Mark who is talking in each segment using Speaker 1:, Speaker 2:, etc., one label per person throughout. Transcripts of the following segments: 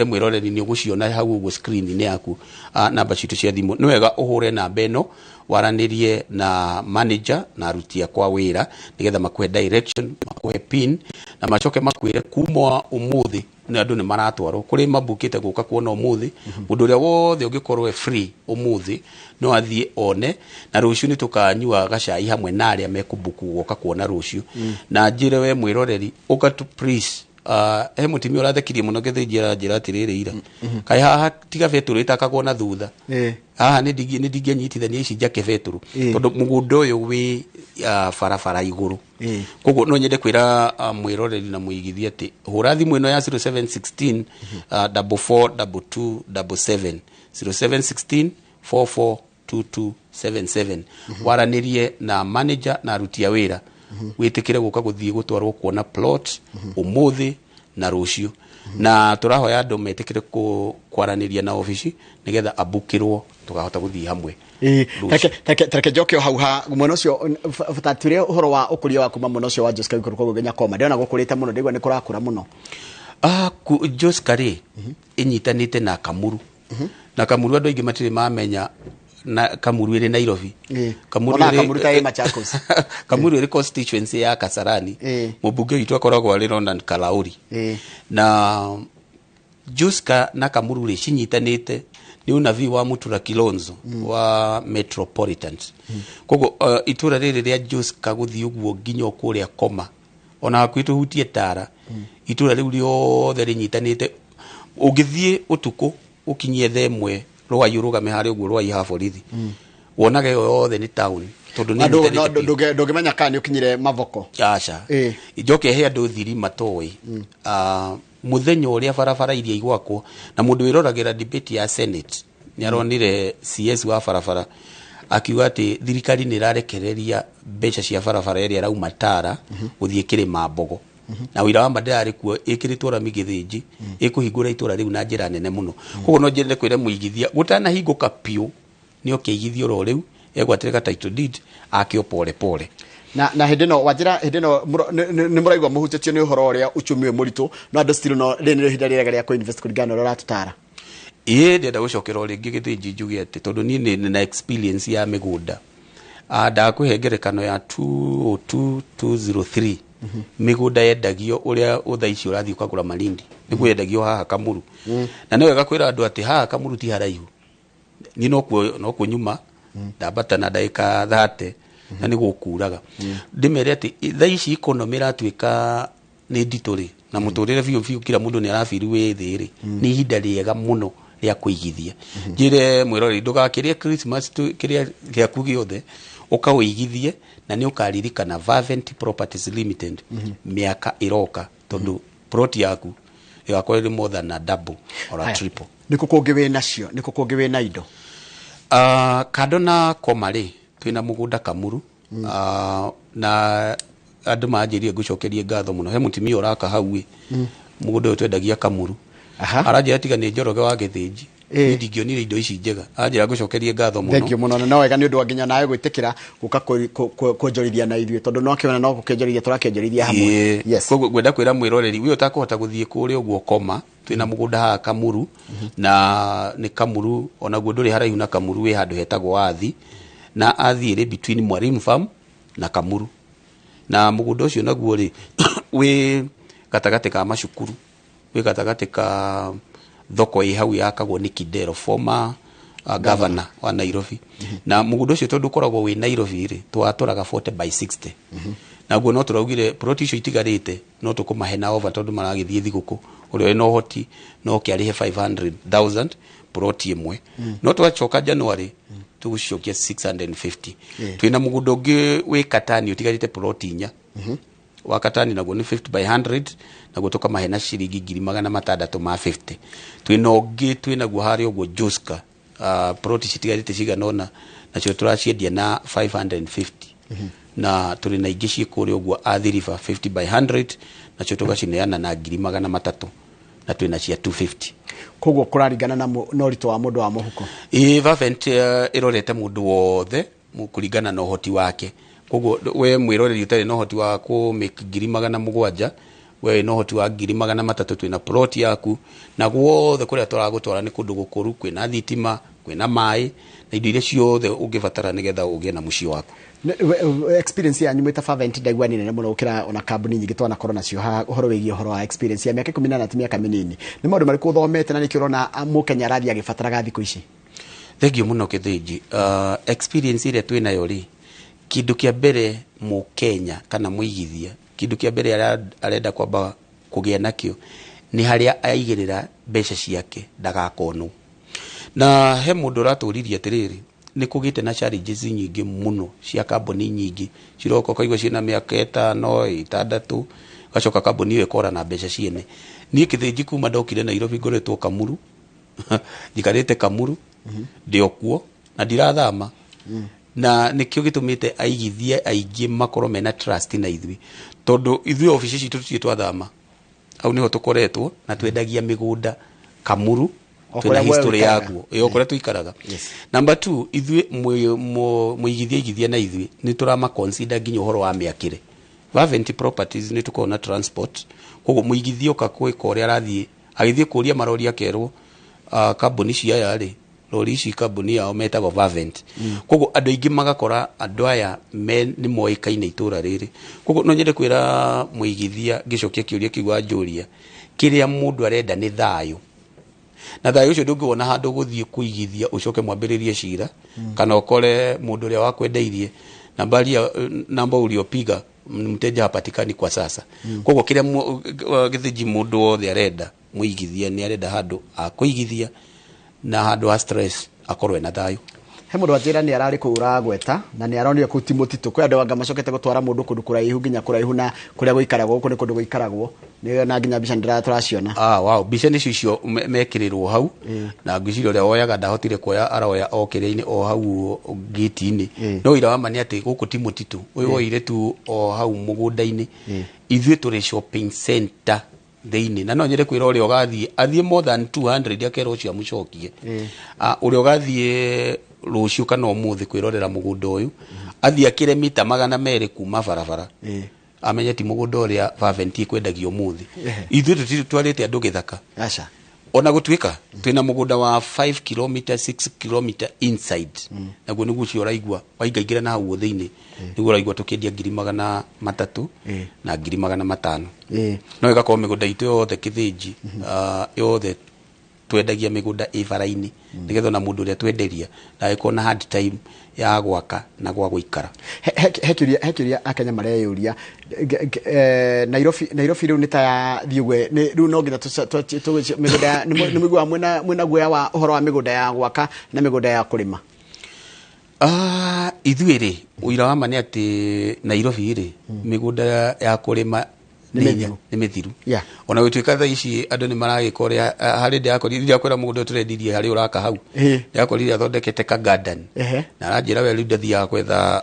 Speaker 1: Mwĩroreri, nĩ ũgũciona hau ũguo screen-inĩ yaku, namba citũ cia thimũ. Nĩ wega ũhũre namba ĩno waranĩrie na manager na aruti akwa wĩra, nĩgetha makuhe direction, makuhe pin na macoke makwĩre kuma ũmũthĩ nĩ andũ nĩ maratwarwo kũrĩ mabukĩte gũka kuona ũmũthĩ. Mũndũ ũrĩa wothe ũngĩkorwo e free ũmũthĩ no athiĩ one, na rũciũ nĩ tũkanyua gacai hamwe na arĩa mekũbuku gũka kuona rũciũ. Na njĩre we mwĩroreri, ũka tu please. He mũtumia ũrathekirie mũno Gĩthĩnji, aranjĩra atĩrĩrĩ, ira kaĩ haha tiga betũrũ ĩtakagwo na thutha, haha nĩ ndingĩanyitithania ici njake betũrũ, tondũ mũgũnda ũyũ wĩ barabara igũrũ. Koguo no nyende kwĩra mwĩroreri na mũigithia atĩ hũra thimũ ĩno ya 0716 4422 77, 0716 442277, waranĩrie na manager na aruti a wĩra, wĩtĩkĩre gũka gũthiĩ gũtwarwo kuona plot ũmũthĩ na rũciũ. Na tũrahoya andũ metĩkĩre kwaranĩria na obici nĩgetha abukĩrwo tũkahota gũthiĩ hamwe rũciũ.
Speaker 2: Reke njoke o hau ha mwena ũcio, tatwĩre ũhoro wa ũkũria wa kuma mwena ũcio wa Joska gũikũrũka ũguo nginya Koma. Ndĩrona gũkũrĩte mũno, ndĩgua nĩ kũrakũra mũno.
Speaker 1: Joska rĩ, ĩnyitanĩte na Kamuru, na Kamuru andũ aingĩ matirĩ mamenya na Kamuru ĩrĩ Nairobi.
Speaker 2: Kamuru Ona Kamuru ta ĩ Machakos.
Speaker 1: Kamuru ĩrĩ constituency ya Kasarani. Mũmbunge witũ akoragwo arĩ Ronald Karauri. Na Joska na Kamuru rĩ, cinyitanĩte nĩ ũnabii wa Mutura Kilonzo wa Metropolitans. Koguo itũra rĩrĩ rĩa Joska gũthiĩ ũguo nginya o kũrĩa Koma, ona hakuhĩ tũhutie Tara, itũra rĩu rĩothe rĩnyitanĩte. Ũngĩthiĩ ũtukũ ũkinyie thaa 1 Rwai, ũrũgame harĩa ũguo Rwai ha borithi, wonaga ĩyo yothe nĩ town, tondũ nĩ
Speaker 2: Andũ
Speaker 1: ĩnyitanĩte biũ.
Speaker 2: Ndũngĩmenya kana nĩ ũkinyire Mavoko.
Speaker 1: Aca. Njoke he andũ thiri matoĩ. Mũthenya ũrĩa barabara iria igwakwo, na mũndũ wĩroragĩra debate ya Senate nĩ aronire CS wa barabara akiuga atĩ thirikari nĩ ĩrarekereria mbeca cia barabara ĩrĩa ĩrauma Tara gũthiĩ Kĩrĩma Mbogo, na ũira wa ma ndĩrarĩ kuo ĩkĩrĩtwo rami Gĩthĩnji, ĩkũhingũra itũra rĩu na njĩra nene mũno. Koguo no njende kwĩra mũigithia gũtanahingũka biũ nĩ oke aigithie oro rĩu, egwatĩre title deed ake o pole pole.
Speaker 2: Na hĩndĩ ĩno wanjĩra, hĩndĩ ĩno nĩ mũraigua mũhutĩtio nĩ ũhoro ũrĩa uchumi wĩ mũritũ, no andũ still no rĩrĩ nĩrĩo ihinda rĩega rĩa kũ-invest kũringana na ũrĩa ũratũtara.
Speaker 1: Ĩĩ, ndĩrenda gũcokera o rĩngĩ Gĩthĩnji njuge atĩ tondũ niĩ nĩ na experience ya mĩgũnda, ndakũhe ngerekano ya 202 203, mĩgũnda yendagio ũrĩa thaa ici ũrathiĩ ũkagũra Malindi nĩguo yendagio haha Kamuru. Na nĩ wega kwĩra andũ atĩ haha Kamuru ti haraihu, niĩ nokuo nyuma, ndambata na ndagĩka 30 na nĩ gũkuraga. Ndĩmere atĩ thaa ici economy ĩratuĩka nĩ nditũ rĩ, na mũtũrĩre biũ biũ kila mũndũ nĩ arabiri wĩ thĩ rĩ, nĩ ihinda rĩega mũno rĩa kũigithia. Njĩre mwĩroreri, ndũgakĩrĩe Christmas tu kĩrĩa gĩaku gĩothe, ũkawĩigithie na nĩ ũkaririkana Fervent Properties Limited mĩaka ĩroka, tondũ plot yaku ĩgakorwo ĩrĩ more than a double or a
Speaker 2: Haya.
Speaker 1: triple.
Speaker 2: Nĩ kũ kũngĩ wĩ nacio? Nĩ kũ kũngĩ wĩ na indo?
Speaker 1: Kando na Koma rĩ, twĩna mũgũnda Kamuru. Na andũ manjĩrire ngũcokerie ngatho mũno, he mũtumia ũraka hau ĩ mũgũnda ũyũ twendagia Kamuru. Aranjĩra tiga nĩ Njoroge wa Gĩthĩnji, niĩ ndingĩonire indo ici njega. Aranjĩra ngũcokerie ngatho mũno.
Speaker 2: Thank you mũno, na no wega nĩ ũndũ wa nginya nawe gwĩtĩkĩra gũka kuonjorithia na ithuĩ, tondũ no kĩona no gũkĩonjorithia tũrakĩonjorithia hamwe.
Speaker 1: Yes. Koguo ngwenda kwĩra mwĩroreri ũyũ ũtakũhota gũthiĩ kũrĩa ũguo Koma, twĩna mũgũnda haha Kamuru, na nĩ Kamuru onaguo ndũrĩ haraihu na Kamuru, wĩ handũ hetagwo Athi, na Athi ĩrĩ between Mwalimu Farm na Kamuru. Na mũgũnda ũcio naguo rĩ, wĩ gatagatĩ ka macukuru, wĩ gatagatĩ ka thoko ĩ hau yakagwo nĩ Kidero, former governor wa Nairobi. Na mũgũnda ũcio tondũ ũkoragwo wĩ Nairobi rĩ, twatũraga 40 by 60, naguo no tũraugire plot icio itigarĩte no tũkũmahe na over, tondũ maragĩthiĩ thigũkũ, ũrĩa wĩna ũhoti no kĩarĩhe 500,000 plot ĩmwe, no twacoka January tũgũcicokia 650. Twĩna mũgũnda ũngĩ wĩ Katani ũtigarĩte plot inya wa Katani, naguo nĩ 50 by 100, naguo tũkamahe na ciringi 650,000. Twĩna ũngĩ twĩnaguo harĩa ũguo Joska, plot citigarĩte cigana ũna, nacio tũraciendia na 550. Na tũrĩ na ingĩ ciĩ kũrĩa ũguo Athi River, 50 by 100, nacio tũgacineana na 300,000, na twĩna cia 250.
Speaker 2: Koguo kũraringana na ũritũ wa mũndũ wa mũhuko.
Speaker 1: Ĩ, Fervent ĩrorete mũndũ wothe kũringana na ũhoti wake. Koguo we mwĩroreri ũtarĩ na ũhoti wa kũ make 700,000, We wĩna ũhoti wa 300,000, twĩna plot yaku, na guothe kũrĩa tũragũtwara nĩ kũndũ gũkũru, kwĩna thitima, kwĩna maĩ na indo iria ciothe ũngĩbatara nĩgetha ũgĩe na mũciĩ waku.
Speaker 2: Experience yanyu mwĩ ta Fervent ndaigua nĩ nene mũno gũkĩra ona kambuni nyingĩ twanakorwo nacio haha, ũhoro wĩgiĩ ũhoro wa experience ya mĩaka 18 ti mĩaka mĩnini. Nĩ maũndũ marĩkũ ũthomete na nĩkĩo ũrona mũkenya arathiĩ agĩbataraga thikũ ici?
Speaker 1: Thengiũ mũno Kĩthĩnji. Experience ĩrĩa twĩ nayo rĩ, kĩndũ kĩa mbere mũkenya kana mũigithia, kĩndũ kĩa mbere arenda kwamba kũgĩa nakĩo nĩ harĩa aigĩrĩra mbeca ciake ndagakonwo. Na he mũndũ ũratũririe atĩrĩrĩ, nĩ kũgĩte na challenges nyingĩ mũno cia kambuni nyingĩ ciroka, ũkaigua ciĩna mĩaka 5, 6, gacoka kambuni ĩyo ĩkora na mbeca ciene. Niĩ Kĩthĩnji kuma ndokire Nairobi ngoretwo Kamuru, njikarĩte Kamuru, ndĩ o kuo na ndirathama, na nĩkĩo gĩtũmĩte aigithie aingĩ makorwo mena trust na ithuĩ, tondũ ithuĩ obici citũ tũtirĩ twathama, hau nĩho tũkoretwo na twendagia mĩgũnda Kamuru.
Speaker 2: O
Speaker 1: twĩna
Speaker 2: kũrĩa we
Speaker 1: history
Speaker 2: ũikaraga.
Speaker 1: Yakuo ĩ o kũrĩa tũikaraga. Number two, ithuĩ mũigithia igithia na ithuĩ nĩ tũrama consider nginya ũhoro wa mĩakĩre. Vavent Properties nĩ tũkoragwo na transport, koguo mũigithia oka gwĩka ũrĩa arathiĩ agĩthiĩ kũria marori akerwo, kambuni cia aya rĩ, rori ici kambuni yao metagwo Vavent. Koguo andũ aingĩ magakora andũ aya me nĩ moĩkaine itũra rĩrĩ. Koguo no nyende kwĩra mũigithia, ngĩcokia kĩũria kĩu wanjũria, kĩrĩa mũndũ arenda nĩ thayũ, na thayũ ũcio ndũngĩwona handũ gũthiĩ kũigithia ũcoke mwambĩrĩrie cira, kana ũkore mũndũ ũrĩa wakwendeirie nambari ya namba uliopiga mteja hapatikani kwa sasa. Koguo kĩrĩa Gĩthĩnji mũndũ wothe arenda, mũigithia nĩ arenda handũ ha kũigithia na handũ ha stress, akorwo ena thayũ.
Speaker 2: He mũndũ wanjĩra nĩ ararĩ kũu ũragweta na nĩ aronire kũu ti mũtitũ. Kwĩ andũ anga macokete gũtwara mũndũ kũndũ kũraihu, nginya kũraihu na kũrĩa gũikaragwo. Gũkũ nĩ kũndũ gũikaragwo. Nĩ na nginya mbica nĩ tũraciona.
Speaker 1: Ah, wow, mbica nĩcio icio mekĩrĩrwo hau, na ngwĩciria ũrĩa woyaga ndahotire kuoya, aroya o kĩrĩa-inĩ o hau gĩti-inĩ. No ira wa ma nĩ atĩ gũkũ ti mũtitũ, ũyũ woire tu o hau mũgũnda-inĩ. Ithuĩ tũrĩ shopping center thĩinĩ, na no nyende kwĩra ũrĩa ũgathiĩ athiĩ more than 200 akerwo ũcio amũcokie. Ah, ũrĩa ũgathiĩ rũciũ kana ũmũthĩ kwĩrorera mũgũnda ũyũ, athiĩ akĩre mita 200 kuma barabara, amenye ti mũgũnda ũrĩa Vavent ĩkwendagia ũmũthĩ. Ithuĩ tũtirĩ twarĩte andũ gĩthaka.
Speaker 2: Aca.
Speaker 1: Ona gũtuĩka twĩna mũgũnda wa 5 km, 6 km inside, naguo nĩguo ũcio ũraigua waingaingĩra na hau thĩinĩ, nĩguo ũraigua tũkĩendia 300,000 na 500,000. No ĩgakorwo mĩgũnda itũ yothe Kĩthĩnji, yothe twendagia mĩgũnda ĩ bara-inĩ, nĩgetha ona mũndũ ũrĩa twenderia ndagĩkorwo na hard time ya gwaka na gwa gũikara.
Speaker 2: He kĩũria akenya mareyũria. Nairobi rĩu nĩ ta ya thiĩ ũguo, rĩu no nginya mĩgũnda nĩ mũiguaga mwĩna guoya wa ũhoro wa mĩgũnda ya gwaka na mĩgũnda ya kũrĩma?
Speaker 1: Ah, ithuĩ rĩ, ũira wa ma nĩ atĩ Nairobi rĩ, mĩgũnda ya kũrĩma
Speaker 2: Nĩ mĩthiru.
Speaker 1: Nĩ mĩthiru. Ona gũtuĩka thaa ici andũ nĩ maragĩka ũrĩa, harĩ ndĩrakorire ndĩrakwĩra mũgũnda ũyũ tũrendirie harĩ ũraka hau, ndĩrakorire athondekete ka garden na aranjĩra we rĩu ndathiaga gwetha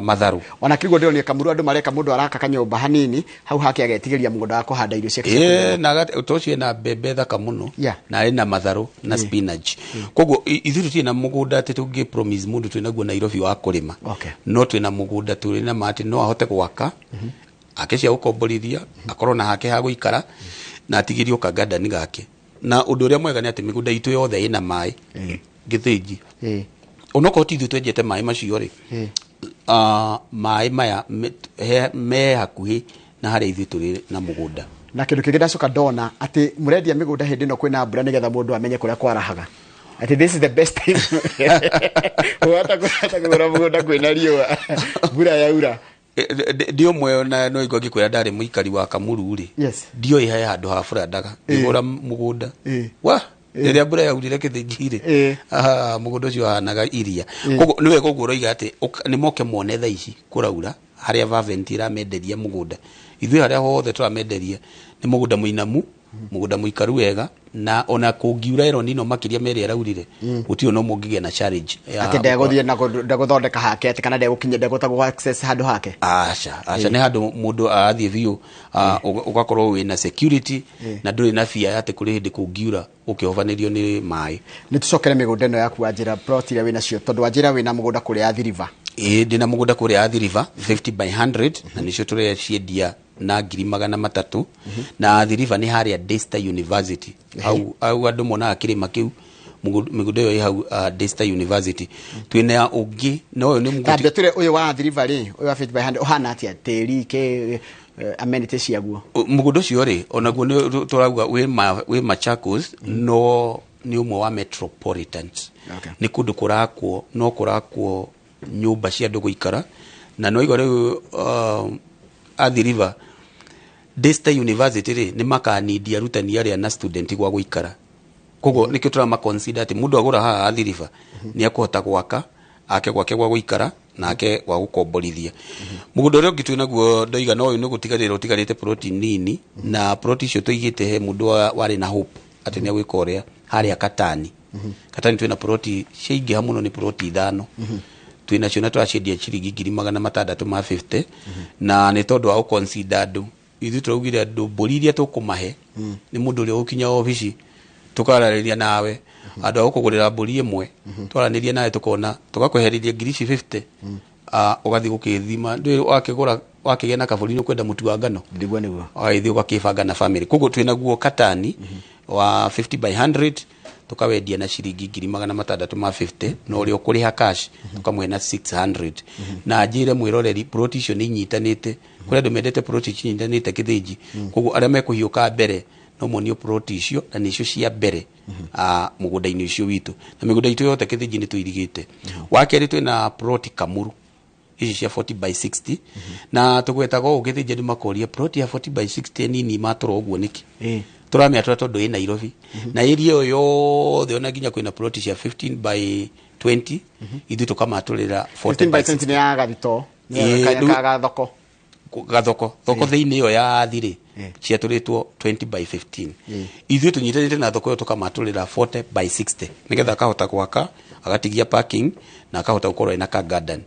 Speaker 1: matharũ.
Speaker 2: Ona kĩriguo ndĩronire Kamuru andũ mareka, mũndũ araka kanyũmba hanini hau hake, agetigĩria mũgũnda wa kũhanda irio ciake cia kũrĩa.
Speaker 1: Ĩĩ, na to ũcio ena mbembe thaka mũno na ena matharũ na spinach. Koguo ithuĩ tũtirĩ na mũgũnda atĩ tũngĩ promise mũndũ twĩnaguo Nairobi wa kũrĩma. No twĩna mũgũnda tũrĩ na ma atĩ no ahote gwaka ake cia gũkomborithia, akorwo na hake ha gũikara na atigĩrio ka garden gake. Na ũndũ ũrĩa mwega nĩ atĩ mĩgũnda itũ yothe ĩna maĩ, Gĩthĩnji. Onokorwo ti ithuĩ twenjete maĩ macio rĩ, maĩ maya me hakuhĩ na harĩa ithuĩ tũrĩ na mũgũnda.
Speaker 2: Na kĩndũ kĩngĩ ndacoka ndona atĩ mũrendia mĩgũnda hĩndĩ ĩno kwĩna mbura, nĩgetha mũndũ amenye kũrĩa kwarahaga, atĩ this is the best time ũhota kũgũra mũgũnda kwĩna riũa, mbura yaura.
Speaker 1: Ndĩ ũmwe na no igua ngĩkwĩra ndarĩ mũikari wa Kamuru rĩ, ndioĩ he handũ ha burandaga ngĩgũra mũgũnda wa rĩrĩa mbura yaurire Kĩthĩnji rĩ, mũgũnda ũcio wahanaga iria. Koguo nĩ wega ũguo ũroiga atĩ nĩ moke mone thaa ici kũraura harĩa Vavent ĩramenderia mũgũnda. Ithuĩ harĩa hothe tũramenderia nĩ mũgũnda mũinamu, mũgũnda mũikaru wega, na ona kũngiura El Nino makĩria merĩa ĩraurire, gũtirĩ ona ũmwe ũngĩgĩa na challenge ya
Speaker 2: atĩ ndegũthiĩ na ndegũthondeka hake, atĩ kana ndegũkinya, ndegũta gũ access handũ hake.
Speaker 1: Aca, aca, nĩ handũ mũndũ arathiĩ biũ, ũgakorwo wĩna security na ndũrĩ na fear ya atĩ kũrĩ hĩndĩ kũngiura ũkĩhobanĩrio nĩ maĩ.
Speaker 2: Nĩ tũcokere mĩgũnda ĩno yaku, Wanjĩra, plot iria wĩnacio, tondũ Wanjĩra wĩna mũgũnda kũrĩa Athi River.
Speaker 1: Ĩĩ, ndĩna mũgũnda kũrĩa Athi River 50 by 100, na nĩcio tũreciendia na 300,000. Na Athi River nĩ harĩa Daystar University, hau hau andũ monaga kĩrĩma kĩu, mĩgũnda ĩyo ĩ hau, Daystar University. Twĩna ũngĩ na ũyũ nĩ mũgũnda.
Speaker 2: Tambia ture ũyũ wa Athi River rĩ, ũyũ wa 50 by 100 ũhana atĩa, tĩri kĩ, amenities ciaguo?
Speaker 1: Mũgũnda ũcio rĩ, onaguo nĩ tũrauga wĩ Machakos, no nĩ ũmwe wa metropolitans. Nĩ kũndũ kũrakwo, no kũrakwo nyũmba cia andũ gũikara, na no igua rĩu, Athi River Daystar University rĩ, nĩ makanindi arutani arĩa na student gwa gũikara. Koguo nĩkĩo tũrama consider atĩ mũndũ agũra haha Athi River nĩ akũhota gwaka ake gwake gwa gũikara na ake gwa gũkomborithia. Mũgũnda ũrĩa ũngĩ twĩnaguo ndoiga no ũyũ nĩ gũtigarĩra ũtigarĩte ploti nini, na ploti icio tũigĩte he mũndũ warĩ na hope atĩ nĩ agwĩka ũrĩa harĩa Katani. Katani twĩna ploti ciaingĩha mũno, nĩ ploti 5 twĩnacio, na tũraciendia ciringi 650,000. Na nĩ tondũ wa gũconsider andũ, ithuĩ tũraugire andũ mbũri iria tũkũmahe nĩ mũndũ ũrĩa ũgũkinya obici tũkaranĩria nawe, andũ a gũkũgũrĩra mbũri ĩmwe, twaranĩria nawe tũkona tũgakwehereria ngiri ici 50, ũgathiĩ gũkĩthima ndũĩ wakĩgũra wakĩgĩa na kabũri nĩ ũkwenda mũtu wa ngano.
Speaker 2: Nĩguo, nĩguo.
Speaker 1: Ũgagĩthiĩ ũgakĩbanga na family. Koguo twĩnaguo Katani wa 50 by 100, tukawendia na ciringi 650,000, na ũrĩa ũkũrĩha cash tukamũhe na 600. Na njĩre mwĩroreri, ploti icio nĩ inyitanĩte. Kũrĩ andũ mendete ploti cinyitanĩte Kĩthĩnji, koguo arĩa mekũhiũka mbere no monio ploti icio, na nĩcio cia mbere mũgũnda-inĩ ũcio witũ. Na mĩgũnda itũ yothe Kĩthĩnji nĩ tũirigĩte. Wa kerĩ, twĩna ploti Kamuru ici cia 40 by 60, na tũgwetaga ũũ Gĩthĩnji andũ makoria, ploti ya 40 by 60 nini matũra ũguo nĩkĩ? Tũramĩatũra tondũ ĩ Nairobi na area ĩyo yothe, ona nginya kwĩna ploti cia 15 by 20, ithuĩ tũkamatũrĩra 40
Speaker 2: 15 by 20 nĩ ya gathito?
Speaker 1: Ĩĩ,
Speaker 2: Gathoko?
Speaker 1: Gathoko, thoko thĩinĩ ĩyo ya thirĩ ciatũrĩtwo 20 by 15. Ithuĩ tũnyitanĩte na thoko ĩyo, tũkamatũrĩra 40 by 60, nĩgetha akahota gwaka, agatigia parking, na akahota gũkorwo ena ka garden.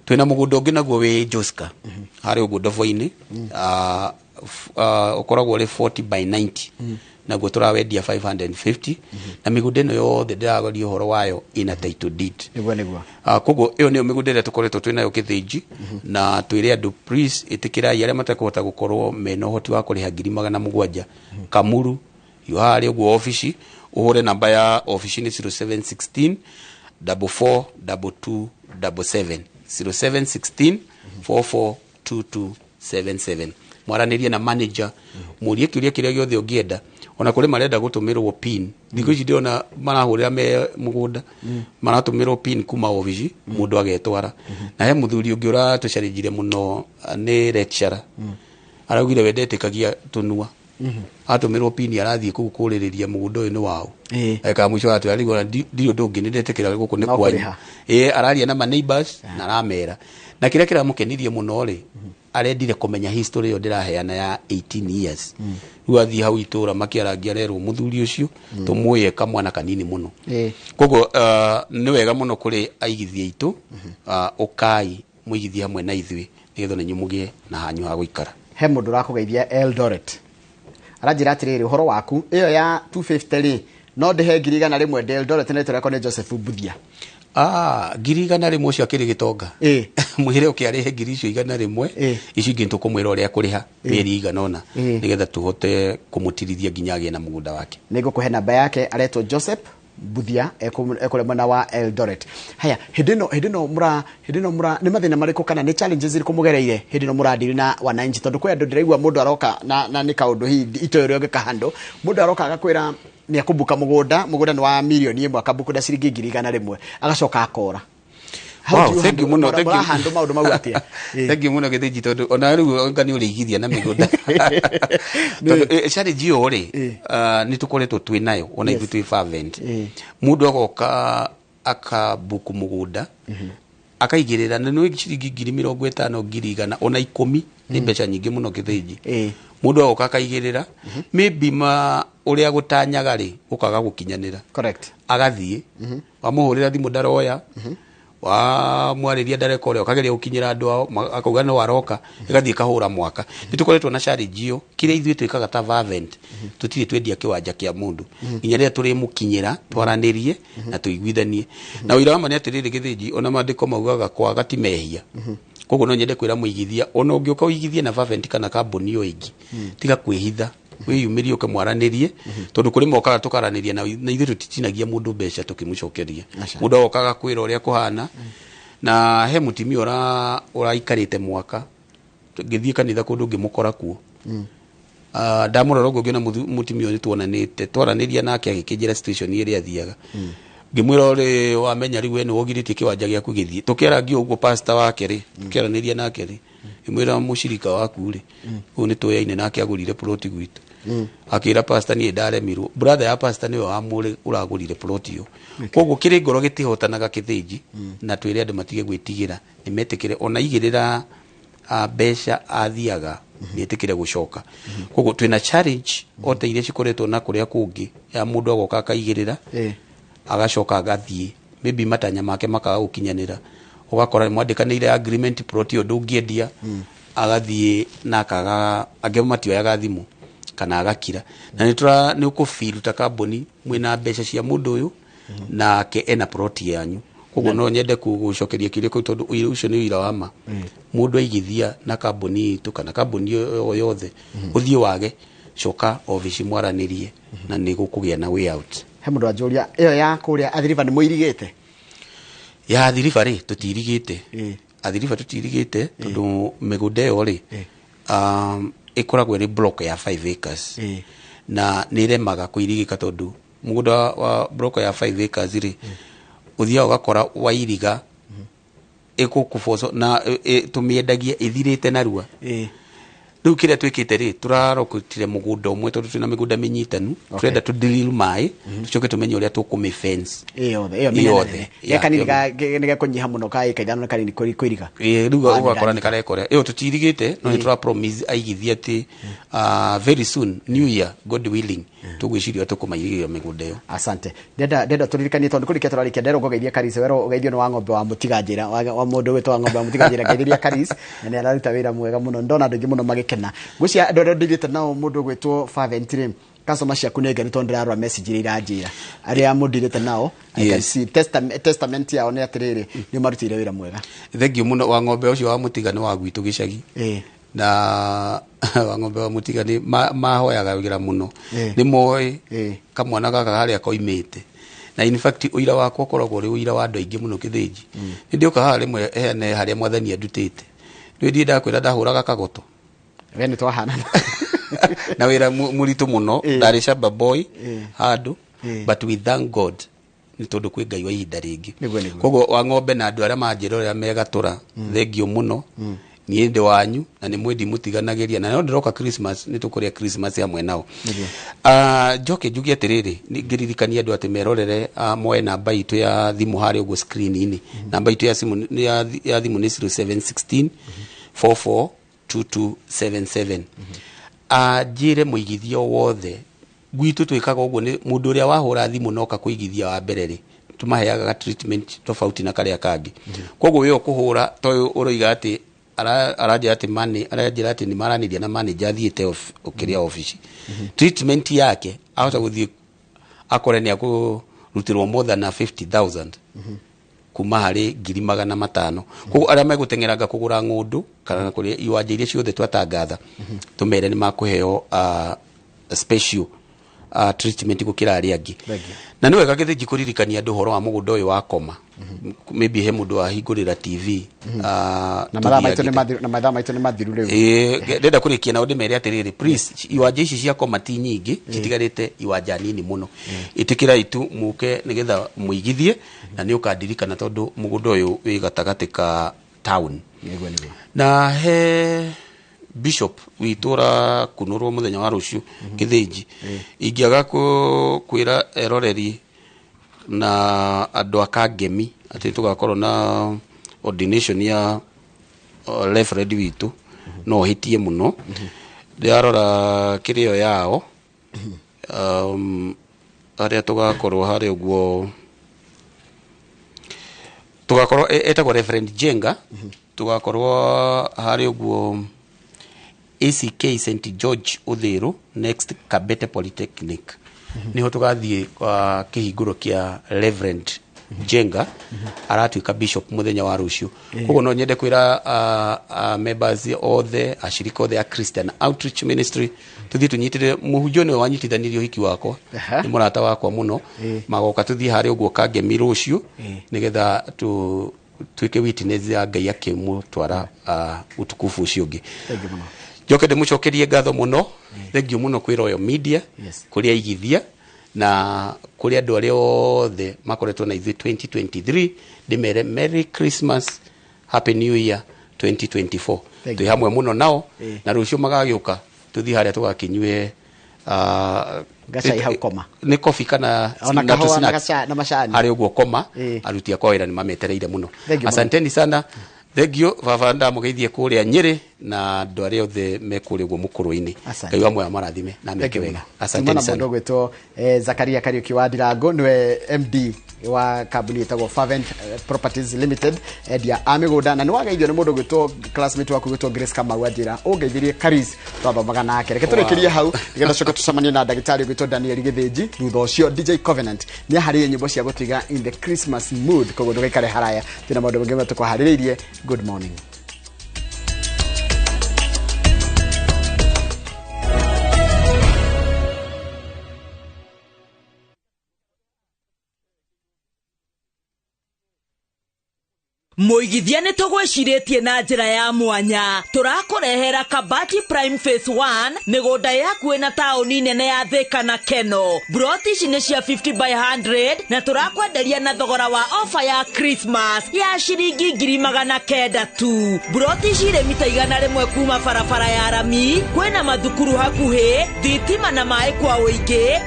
Speaker 1: Twĩna mũgũnda ũngĩ naguo wĩ Joska harĩa ũguo ndobo-inĩ, ũkoragwo ũrĩ 40 by 90, naguo tũrawendia 550. Na mĩgũnda ĩno yothe ndĩragoria ũhoro wayo ĩna title deed.
Speaker 2: Nĩguo, nĩguo.
Speaker 1: Koguo ĩyo nĩyo mĩgũnda ĩrĩa tũkoretwo twĩ nayo Kĩthĩnji, na twĩre andũ, please ĩtĩkĩrai arĩa matekũhota gũkorwo mena ũhoti wa kũrĩha 700,000 Kamuru yo harĩa ũguo obici, ũhũre namba ya obici nĩ 0716 44 22 77, 0716 44 2277. Mwaranĩrie na manager, mũrie kĩũria kĩrĩa gĩothe ũngĩenda. Ona kũrĩ marenda gũtũmĩrwo pin, thikũ ici ndĩrona marahũrĩra me mũgũnda, maratũmĩrwo pin kuma obici, mũndũ agetwara. Na he mũthuri ũngĩ ũratũcarinjire mũno, nĩ lecturer, araugire we ndetĩkagia tũnua, atũmĩrwo pin arathiĩ kũu kũrĩrĩria mũgũnda ũyũ nĩ waũ. Eka mũico atwĩra rĩu ona ndirĩ ũndũ ũngĩ, nĩ ndetĩkĩra gũkũ nĩ
Speaker 2: No
Speaker 1: kwanyu.
Speaker 2: kũrĩha.
Speaker 1: Ĩĩ, araria na ma neighbors na aramera, na kĩrĩa kĩramũkenirie mũno rĩ, arendire kũmenya history ĩyo ndĩraheana ya 18 years. Rĩu athiĩ hau itũra makĩarangia, arerwo mũthuri ũcio tũmũĩ kamwana kanini mũno. Koguo nĩ wega mũno kũrĩ aigithia aitũ, ũkai mũigithie hamwe na ithuĩ, nĩgetha na inyuĩ mũgĩe na hanyu ha gũikara.
Speaker 2: He mũndũ ũrakũgeithia Eldoret, aranjĩra atĩrĩrĩ, ũhoro waku ĩyo ya 250 rĩ, no ndĩhe 100,000 ndĩ Eldoret, na rĩtwa rĩakwa nĩ Joseph Mbuthia.
Speaker 1: 100,000 ũcio akĩrĩ gĩtonga. Mwĩre ũke arĩhe ngiri icio 100. Icio ingĩ tũkũmwĩra ũrĩa kũrĩha mĩeri igana ũna, nĩgetha tũhote kũmũtirithia nginya agĩe na mũgũnda wake.
Speaker 2: Nĩ ngũkũhe namba yake, aretwo Joseph Mbuthia, ekũrĩa mwena wa Eldoret. Haya, hĩndĩ ĩno mũra hĩndĩ ĩno mũra nĩ mathĩna marĩkũ kana nĩ challenges irĩkũ mũgereire hĩndĩ ĩno mũradiri na wananchi? Tondũ kwĩ andũ ndĩraigua mũndũ aroka na nĩ kaũndũ hihi itoĩ ũrĩa ũngĩka handle, mũndũ aroka agakwĩra nĩ akũmbuka mũgũnda, mũgũnda nĩ wa 1 mirioni akabuku na ciringi 100,000, agacoka akora. How
Speaker 1: Wow,
Speaker 2: do you
Speaker 1: thank you
Speaker 2: handle-
Speaker 1: mũno, thank you.
Speaker 2: mũrahandle maũndũ mau atĩa?
Speaker 1: Thank you mũno Gĩthĩnji, tondũ ona rĩu anga nĩ ũrĩigithia na mĩgũnda, tondũ challenge ĩyo rĩ, nĩ tũkoretwo twĩ nayo ona ithuĩ twĩ fervent. Mũndũ agoka akabuku mũgũnda, akaigĩrĩra na nĩ ciringi 50,000, 100,000, ona 10 nĩ mbeca nyingĩ mũno Gĩthĩnji. Mũndũ agoka akaigĩrĩra, maybe ma ũrĩa gũtanyaga rĩ, gũkaga gũkinyanĩra. Agathiĩ, wamũhũrĩra thimũ ndaroya. Wa mwarĩria ndareka ũrĩa ũkageria gũkinyĩra andũ ao, akauga no aroka, ĩgathiĩ ĩkahũra mwaka. Nĩ tũkoretwo na challenge ĩyo. Kĩrĩa ithuĩ twĩkaga ta Fervent, tũtirĩ twendia kĩwanja kĩa mũndũ nginya rĩrĩa tũrĩmũkinyĩra, twaranĩrie na tũiguithanie. Na ũira wa ma nĩ atĩrĩrĩ, Gĩthĩnji, ona maandĩko maugaga kwaga ti mehia. Koguo no nyende kwĩra mũigithia, ona ũngĩũka ũigithie na Fervent kana kambuni ĩyo ĩngĩ, tiga kwĩhitha, wĩyumĩrie, ũke mwaranĩrie, tondũ kũrĩ mokaga tũkaranĩria na ithuĩ tũtitinagia mũndũ mbeca tũkĩmũcokeria. Mũndũ agokaga kwĩra ũrĩa kũhana. Na he mũtumia ũraikarĩte mwaka, ngĩthiĩ kanitha kũndũ ngĩmũkora kuo. Ndamũrora ũguo ngĩona mũtumia ũyũ nĩ tuonanĩte, twaranĩria nake agĩkĩnjĩra situation ĩrĩa athiaga. Ngĩmwĩra, ũrĩ wamenya rĩu we nĩ wogirĩtie kĩwanja gĩaku gĩthiĩ. Tũkĩarangia ũguo, pastor wake rĩ, tũkĩaranĩria nake rĩ, ngĩmwĩra mũcirika waku rĩ, ũyũ nĩ tũyaine nake, agũrire ploti gwitũ. Akĩra pastor niĩ ndaremirwo, brother ya pastor nĩwe wamũrĩ ũragũrire ploti ĩyo. Koguo kĩrĩ ngoro gĩtihotanaga, Kĩthĩnji, na twĩre andũ matige gwĩtigĩra, nĩ metĩkĩre ona igĩrĩra mbeca athiaga nĩetĩkĩre gũcoka. Koguo twĩna challenge o ta iria cikoretwo na kũrĩa kũngĩ, ya mũndũ agoka akaigĩrĩra, agacoka agathiĩ, maybe matanya make makaga gũkinyanĩra, ũgakora mwandĩkanĩire agreement, plot ĩyo ndũngĩendia, agathiĩ na akaga, angĩ matioyaga thimũ kana agakira. Na nĩ tũra nĩ ũkũfeel ta kambuni mwĩna mbeca cia mũndũ ũyũ nake ena plot yanyu. Koguo no nyende gũcokeria kĩũria kĩu, tondũ ũira ũcio nĩ ũira wa ma. Mũndũ aigithia na kambuni itũ kana kambuni o yothe, ũthiĩ wage, coka obici mwaranĩrie na nĩ gũkũgĩa na way out.
Speaker 2: He mũndũ anjũria ĩyo ya kũrĩa Athi River nĩ mũirigĩte?
Speaker 1: Ya Athi River rĩ, tũtirigĩte. Athi River tũtirigĩte, tondũ mĩgũnda ĩyo rĩ, ĩkoragwo ĩrĩ block ya 5 acres, na nĩ ĩremaga kũirigĩka, tondũ mũgũnda wa block ya 5 acres rĩ, ũthiaga ũgakora wairiga ĩgũkũboco na tũmĩendagia ĩthirĩte narua. Rĩu kĩrĩa twĩkĩte rĩ, tũrarokotire mũgũnda ũmwe, tondũ twĩna mĩgũnda mĩnyitanu, tũrenda tũ drill maĩ, tũcoke tũmenye ũrĩa tũkũmĩ fence.
Speaker 2: Ĩ yothe ĩyo
Speaker 1: Ĩ
Speaker 2: mĩnene
Speaker 1: yothe.
Speaker 2: nene.
Speaker 1: Ya,
Speaker 2: Ge kanini
Speaker 1: ĩyo.
Speaker 2: Nĩ gekũnyiha mũno ka ĩka 5 nĩ kanini kũiriga.
Speaker 1: Ĩ, rĩu
Speaker 2: Ah,
Speaker 1: ũgakora nĩ
Speaker 2: nĩ
Speaker 1: karekora ĩyo tũtirigĩte, no nĩ tũra promise aigithia atĩ very soon, new year, God willing, tũgwĩciria tũkũmairigĩria mĩgũnda ĩyo.
Speaker 2: Asante. Ndenda tũririkanie, tondũ kũrĩkia tũrarĩkia, nderwo ngũgeithia Karis. Werwo ũgeithio nĩ wa ng'ombe wa mũtiga njĩra, wa mũndũ wĩtwo wa ng'ombe wa mũtiga njĩra. Ngeithĩria Karis, na nĩ araruta wĩra mwega mũno. Ndona andũ aingĩ mũno magĩkena. Ngwĩciria andũ arĩa ndĩrĩte nao mũndũ ũgwĩtwo Fervent rĩ, customer ciaku nĩ ngenu, tondũ ndĩrarora message iria iranjĩra arĩa mũndirĩte nao. I can see testament yao nĩ atĩrĩrĩ, nĩ marutĩire wĩra mwega.
Speaker 1: Thengiũ mũno. Wa ng'ombe ũcio wa mũtiga nĩ wa gwitũ gĩcagi, na wa ng'ombe wa mũtiga nĩ mahoyaga wĩra mũno. Nĩ moĩ kamwana gaka harĩa koimĩte. Na in fact ũira wakwa ũkoragwo ũrĩ ũira wa andũ aingĩ mũno, Kĩthĩnji. Nĩ ndĩũka haha rĩmwe heane harĩa mwathani andutĩte. Nĩ ndiĩ ndakwĩra ndahũraga kagoto
Speaker 2: We nĩ twahanana.
Speaker 1: Na wĩra mũritũ mũno. Ndarĩ shamba boy handũ, but we thank God nĩ tondũ kwĩ Ngai wa ihinda rĩngĩ.
Speaker 2: Nĩguo, nĩguo.
Speaker 1: Koguo wa ng'ombe na andũ arĩa manjĩra ũrĩa megatũra, thengiũ mũno. Niĩ ndĩ wanyu na nĩ mwendi mũtiganagĩria, na no ndĩroka Christmas, nĩ tũkũrĩa Christmas hamwe nao. Njoke njuge atĩrĩrĩ, ngĩririkania andũ atĩ merorere, moe namba itũ ya thimũ harĩa ũguo screen-inĩ. Namba itũ ya thimũ ya thimũ nĩ 0716 44 2277. Anjĩre mũigithia wothe gwitũ twĩkaga ũguo, nĩ mũndũ ũrĩa wahũra thimũ noka kũigithia wa mbere rĩ, tũmaheaga ga treatment tofauti na karĩa kangĩ. Koguo we ũkũhũra to ũroiga atĩ aranjĩra atĩ mani aranjĩra atĩ nĩ maranĩria na manager athiĩte kĩrĩa ofici, treatment yake ahota gũthiĩ akore nĩ akũrutĩrwo more than 50,000 kuma harĩ 500,000. Koguo arĩa megũteng'eranga kũgũra ng'ũndũ kana kũrĩa iwanja iria ciothe twatangatha, tũmere nĩ makũheo special treatment gũkĩra arĩa angĩ.
Speaker 2: Thank you.
Speaker 1: Na nĩ wega, Gĩthĩnji, kũririkania andũ ũhoro wa mũgũnda ũyũ wa koma. Maybe he mũndũ wahingũrĩra TV
Speaker 2: Na mathaa maitũ nĩ
Speaker 1: tũthiangĩte.
Speaker 2: mathiru, na mathaa maitũ nĩ mathiru rĩu.
Speaker 1: Ĩĩ, ndenda kũrĩkia nao ndĩmere atĩrĩrĩ, please, iwanja ici cia koma ti nyingĩ citigarĩte, iwanja nini mũno. Ĩtĩkĩrai tu mũke nĩgetha mũigithie, na nĩ ũkandirikana, tondũ mũgũnda ũyũ wĩ gatagatĩ ka town.
Speaker 2: Nĩguo, nĩguo.
Speaker 1: Na he bishop witũ ũrakunũrwo mũthenya wa rũciũ, Kĩthĩnji, ingĩaga kwĩra eroreri na andũ a Kangemi atĩ tũgakorwo na ordination ya reverend witũ, no hĩtie mũno. Ndĩrarora kĩrĩo yao, harĩa tũgakorwo harĩa ũguo. Tugakorwo etagwo Reverend Jenga. Tugakorwo harĩ ũguo ACK St George Uthiru, next Kabete Polytechnic, niho tugathiĩ kwa kĩhingũro kĩa Reverend Jenga, aratuĩka bishop mũthenya wa rũciũ. Koguo no nyende kwĩra members othe, ashirika othe a Christian Outreach Ministry, tuthiĩ tũnyitĩre mũhunjia nĩwe wanyitithanirie ũhiki wakwa. Nĩ mũrata wakwa mũno. Magoka tuthiĩ harĩa ũguo Kangemi rũciũ, nĩgetha tu tuĩke witness ya Ngai akĩmũtwara utukufu ũcio ũngĩ.
Speaker 2: Thank you mũno.
Speaker 1: Njoke ndĩmũcokerie ngatho mũno, thank you mũno kwĩ Royal Media, kũrĩ aigithia na kũrĩ andũ arĩa othe makoretwo na ithuĩ 2023. Ndĩmere Merry Christmas, Happy New Year 2024.
Speaker 2: Thank
Speaker 1: Twĩ
Speaker 2: you.
Speaker 1: hamwe mũno nao. Na rũciũ magagĩũka tũthiĩ harĩa tũgakĩnyue
Speaker 2: Gacai hau koma.
Speaker 1: Nĩ coffee kana
Speaker 2: Ona
Speaker 1: na
Speaker 2: kahũa na
Speaker 1: tũ-snacks.
Speaker 2: na macani.
Speaker 1: Harĩa ũguo koma. Aruti akwa wĩra nĩ mametereire mũno.
Speaker 2: Thank you mũno.
Speaker 1: Asanteni sana, thank you. Baba ndamũgeithie kũrĩa Nyĩrĩ na andũ arĩa othe me kũrĩa ũguo mũkũrũ-inĩ.
Speaker 2: Asante.
Speaker 1: Ngai wa muoyo amarathime na meke wega. Asanteni
Speaker 2: na
Speaker 1: sana.
Speaker 2: mũndũ ũgwĩtwo Zakaria Kariuki wa Ndirango, nĩwe MD wa kambuni ĩtagwo Fervent Properties Limited, endia a mĩgũnda. Na nĩ wageithio nĩ mũndũ ũgwĩtwo classmate waku ũgwĩtwo Grace Kamau, anjĩra ũngeithirie Karis twathomaga nake. Reke tũrĩkĩrie hau nĩgetha coke tũcemanie na ndagĩtarĩ ũgwĩtwo Daniel Gĩthĩnji. Thutha ũcio DJ Covenant nĩ aharĩrie nyĩmbo cia gũtũiga in the Christmas mood, koguo ndũgaikare haraya, twĩna maũndũ maingĩ mũno tũkũharĩrĩirie. Good morning.
Speaker 3: Mũigithia, nĩ tũgwĩcirĩtie na njĩra ya mwanya. Tũrakũrehera Kabati Prime Phase 1, mĩgũnda yakuĩ na taũni nene ya Thĩka na Keno. Broti ici nĩ cia 50 by 100 na tũrakwenderia na thogora wa ofa ya Christmas ya ciringi 900,000 tu. Broti ici irĩ mita 100 kuma barabara ya rami, kwĩna mathukuru hakuhĩ, thitima na maĩ kwa ũingĩ.